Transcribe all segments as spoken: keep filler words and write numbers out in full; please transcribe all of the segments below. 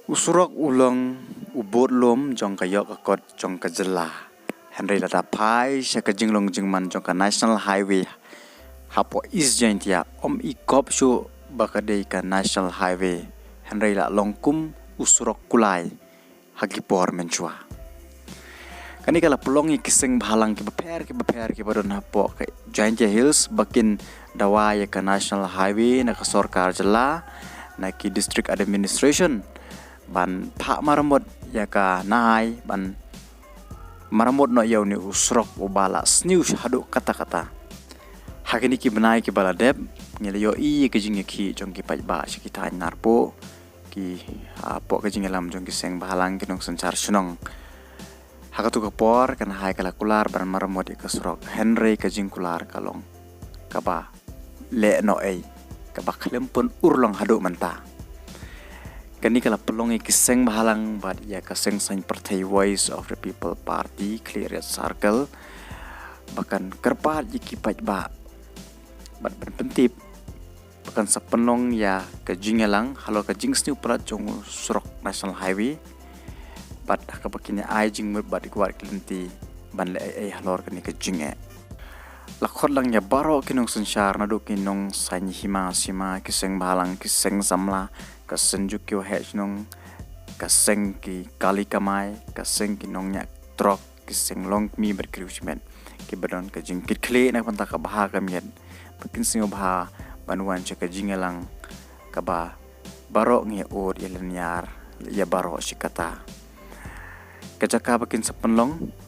U surok u long u bud lum jong ka ïoh ka kot jong ka jylla. Hynrei lada phai sha ka jinglong jingman jong ka National Highway hapoh East Jaintia, ym i kop shuh ba ka dei ka National Highway, hynrei la long kum u surok kulai ha ki por mynshuwa. Kane ka la pynlong ïa ki seng bhalang kiba pher kiba pher kiba don hapoh ka Jaintia Hills ba kin dawa ïa ka National Highway na ka sorkar jylla, na ki District Administration, ban phah maramot ïa ka nahai, ban maramot noh ïa une u surok uba la sniew haduh katta katta. Ha kine ki bnai kiba la dep, ngi la ïohi ïa ka jingïakhih jong ki paidbah sha ki thaiñ Narpuh, ki, hapoh ka jingïalam jong ki seng bhalang, ki nongsynshar shnong. Ha katu ka por ka nahai ka la kular ban maramot ïa ka surok, hynrei ka jingkular ka long kaba lehnohei, kaba khlem pynurlong haduh mynta. Kane ka la pynlong ïa ki seng bhalang bad ïa ka seng saiñ pyrthei Voice of the People Party Khliehriat Circle ba kan kyrpad ïa ki paidbah bad ban pyntip ba kan sa pynlong ïa ka jingïalang halor ka jingsniew palat jong u surok National Highway, bad ha kaba kin ïa ai jingmut bad ki wad ki lynti ban leh ei ei halor kane ka jingeh. La khot lang ïa baroh ki nongsynshar, naduh ki nongsaiñ hima sima, ki seng bhalang, ki seng samla, ka seng juk ki waheh shnong, ka seng ki kali kamai, ka seng ki nongñiah trok, ki seng longkmie bad ki riewshimet, kiba don ka jingkitkhlieh na ka bynta ka bha ka miat, ba kin sngewbha ban wan sha ka jingïalang kaba baroh ngi ïa ud ïa lynñiar ïa baroh shi katta. Ka jaka ba kin sa pynlong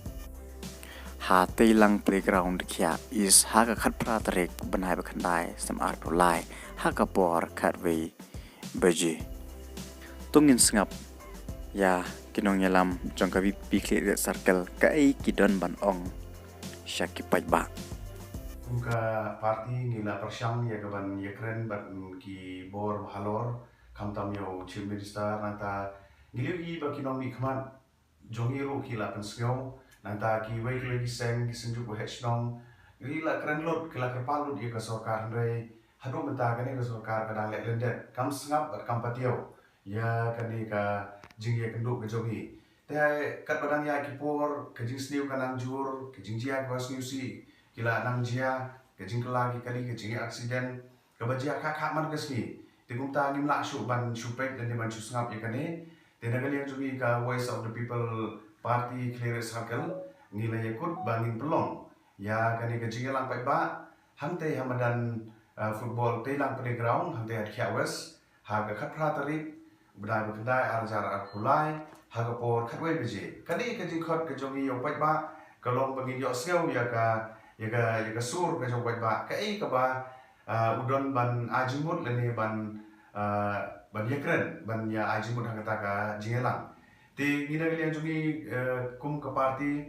ha Teilang Playground, Dkhiah East, ha ka khatphra tarik bnai ba khyndai snem arphew lai, ha ka por khatwei baje. To ngin sngap ïa ki nongïalam jong ka VPP Khliehriat Circle kaei ki don ban ong sha ki paidbah. Kum ka party ngi la pyrshang ïa ka ban ïakren bad ki bor ba halor, khamtam ïa u Chief Minister, nangta ngi la ïohi ba ki nongmihkhmat jong ngi ruh ki la pynsngew, nangta kiwei kiwei ki seng, ki seng juk waheh shnong, ki la kren lut, ki la kyrpad lut ïa ka sorkar, hynrei haduh mynta kane ka sorkar ka dang leh lyndet, kam sngap bad kam patiaw ïa kane ka jingïakynduh ka jong ngi. Te katba dang ïaid ki por, ka jingsniew ka nang jur, ka jingjia kaba sniew sih ki la nang jia, ka jingkylla ki kali, ka jingïa accident kaba jia khah khah man ka sngi. Te kumta ngim lah shuh ban shu peit lane ban shu sngap ïa kane. Te na ka liang jong ngi ka Voice of the People Party Khliehriat Circle, ngi la ïakut ba ngin pynlong ïa kane ka jingïalang paidbah hangtei ha madan, ah, football Teilang Playground hangtei ha Dkhiah West, ha ka khatphra tarik bnai ba khyndai, ar hajar arphew lai, ha ka por khatwei baje. Kane ka jingkhot ka jong ngi ïa u paidbah ka long ba ngin ïohsngew ïa ka, ïa ka, ïa ka sur ka jong u paidbah, kaei kaba, ah, u don ban ai jingmut lane ban, ah, ban ïakren, ban ïa ai jingmut ha kata ka jingïalang. Te ngi na ka liang jong ngi, eh, kum ka party,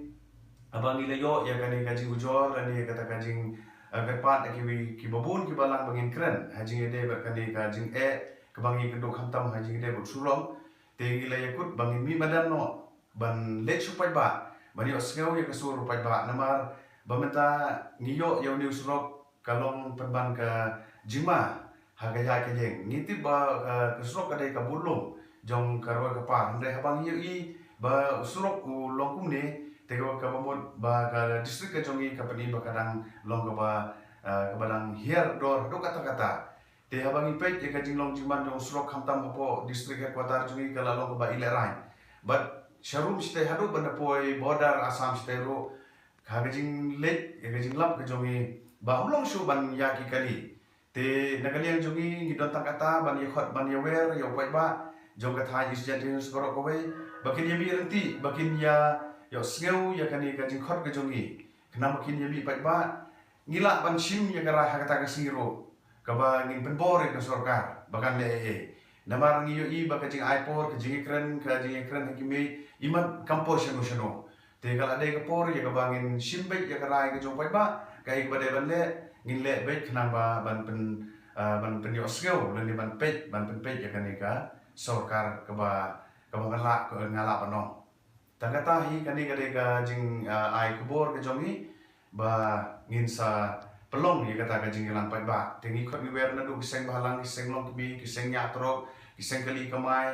haba ngi la ïoh ïa kane ka jingujor lane ïa kata ka jing, eh, kyrpad na kiwei kiba bun kiba lang ba ngin kren ha jingïadei bad kane ka jingeh kaba ngi ïakynduh, khamtam ha jingïadei bad u surok. Te ngi la ïakut ba ngin mih madan noh ban leit sha u paidbah, ban ïohsngew ïa ka sur u paidbah, namar ba mynta ngi ïoh ïa une u surok ka long pynban ka jingma ha ka ïaid ka ïeng. Ngi tip ba, eh, ka surok ka dei ka bud lum jong ka roi ka par, hynrei haba ngi ïohi ba u surok u long kumne, te kaba, kaba mut ba ka district ka jong ngi ka pyni ba ka dang long kaba, eh, kaba dang hiar dor haduh katta katta. Te haba ngi peit ïa ka jinglong jingman jong u surok, khamtam hapoh district headquarter jong ngi ka la long kaba ilehrain. Bad sharum shatei haduh ban da poi border Assam shatei ruh, ha ka jingleit, ha ka jinglap ka jong ngi, ba ym long shuh ban ïaid ki kali. Te na ka liang jong ngi, ngi don tang kata ban ïakhot, ban ïawer ïa u paidbah jong ka thaiñ East Jaintia Hills baroh kawei, ba kin ïa mih ryntih, ba kin ïa ïohsngew ïa kane ka jingkhot ka jong ngi, khnang ba kin ïa mih paidbah. Ngi lah ban shim ïa ka rai ha kata ka sngi ruh, kaba ngin pynbor ïa ka sorkar ba kan leh ei ei. Namar ngi ïohi ba ka jingai por, ka jingïakren, ka jingïakren ha ki miej imat kam poi shano shano. Te ka la dei ka por ïa kaba ngin shim beit ïa ka rai ka jong u paidbah, kaei kaba dei ban leh ngin leh beit, khnang ba ban pyn, ah, ban pynïohsngew lane ban peit, ban pynpeit ïa kane ka sorkar kaba, kaba nga lah, nga lah ban ong. Tang kata hi, kane ka dei ka jing, ah, ai khubor ka jong ngi ba ngin sa pynlong ïa kata ka jingïalang paidbah. Te ngi khot ngi wer naduh ki seng bhalang, ki seng longkmie, ki seng ñiah trok, ki seng kali kamai,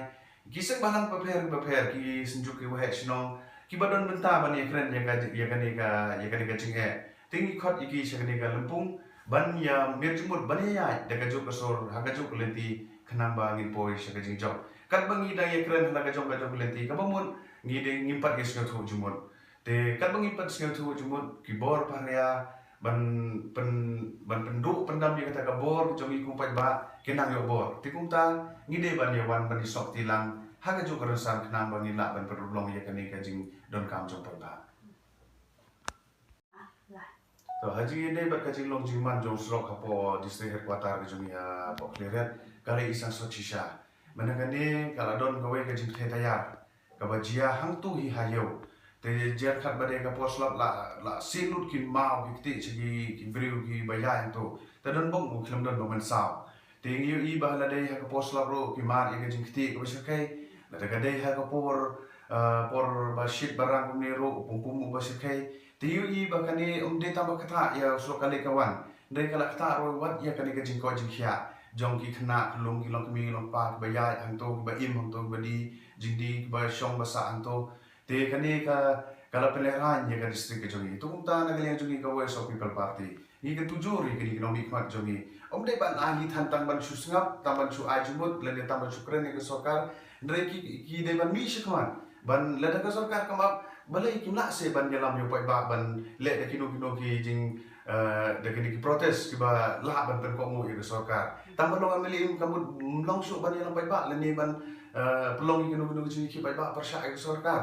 Ki seng bhalang bapher bapher, ki synjuk ki waheh shnong, ki ba don bynta ban ïakren ïa ka, ïa kane ka, ïa kane ka jingeh. Te ngi khot ïa ki sha kane ka lympung ban ïa miet jingmut, ban ïa ïaid da ka juk ka sur ha ka juk ka lynti, khnang ba ngin poi sha ka jingjop. Katba ngi dang ïakren ha ka jong ka jong ka lynti, kaba mut ngi dei, ngim pat ïa sngewthuh jingmut. Te katba ngim pat sngewthuh jingmut, ki bor paria ban pyn, ban pynduh pyndam ïa kata ka bor jong ngi kum paidbah, ki nang ïoh bor. Te kumta ngi dei ban ïa wan ban ïa sop tilang ha ka juk ka rynsan, khnang ba ngin lah ban pynurlong ïa kane ka jingdonkam jong paidbah. To, ha jingïadei bad ka jinglong jingman jong surok hapoh District Headquarter ka jong ngi hapoh Khliehriat, ka la i sangsot shisha. Mynta kane ka la don kawei ka jingtheh tayar kaba jia hangto hi ha ïew. Te jia khat ba dei ka por slap la, la siew lut ki maw ki ktieh sha ki, ki briew ki ba ïaid hangto. Te don bok, u khlem don ba mynsaw. Te ngi ïohi ba la dei ha ka por slap ruh ki mad ïa ka jingktieh kaba shyrkhei. Lada ka dei ha ka por, ah, por ba shit ba rang kumne ruh, u pum pum uba shyrkhei. Te ngi ïohi ba kane ym dei tang ba ktah ïa u surok kali ka wan. Dei ka la ktah ruh wat ïa kane ka jingkoit jingkhiah jong ki khynnah ki long, ki long kmie ki long kpa, kiba ïaid hangto, kiba im hangto, kiba die jingdie, kiba shong ba sah hangto. Te kane ka, ka la pynlehraiñ ïa ka district ka jong ngi. Te kumta na ka liang jong ngi ka Voice of People Party, ngi kyntu jur ïa kine ki nongmihkhmat jong ngi. Ym dei ban ai lei than tang ban shu sngap, tang ban shu ai jingmut, lane tang ban shu kren ïa ka sorkar. Hynrei ki, ki dei ban mih shakhmat ban, lada ka sorkar kam ap, balei kim lah seh ban ïalam ïa u paidbah ban leh da kino kino ki jing, eh, da kine ki protest kiba lah ban pynkohnguh ïa ka sorkar. Tang ban long MLA kam mut ym long shuh ban ïalam paidbah lane ban, eh, pynlong ïa kino kino ki jingïakhih paidbah pyrshah ïa ka sorkar.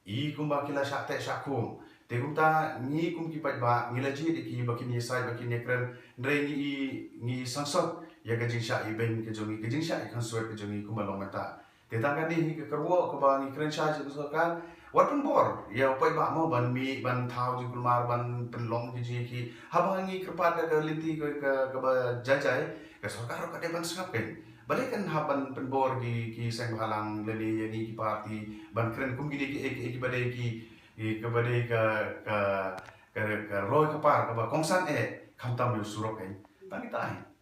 I kumba ki la shah teh shah khum. Te kumta ngi kum ki paidbah ngi la jied ïa ki ba kin ïasaid, ba kin ïakren. Hynrei ngi i, ngi sangsot ïa ka jingshah ibeiñ ka jong ngi, ka jingshah ikhanswet ka jong ngi kumba long mynta. Te tang kane hi ka kyrwoh kaba ngi kren shai sha ka sorkar. Wat pynbor ïa u paidbah mo ban mih, ban thaw jingkulmar, ban pynlong ki jingïakhih. Haba ngi kyrpad da ka lynti ka, ka, kaba jai jai, ka sorkar ruh ka dei ban sngap kein. Balei kan hap ban pynbor ki, ki seng bhalang lane ïa ngi ki party ban kren kum kine ki, ki, kiba dei ki, ki, kiba dei ka, ka, ka, ka roi ka par kaba kongsan eh, khamtam ïa u surok kein. Tang kita hi.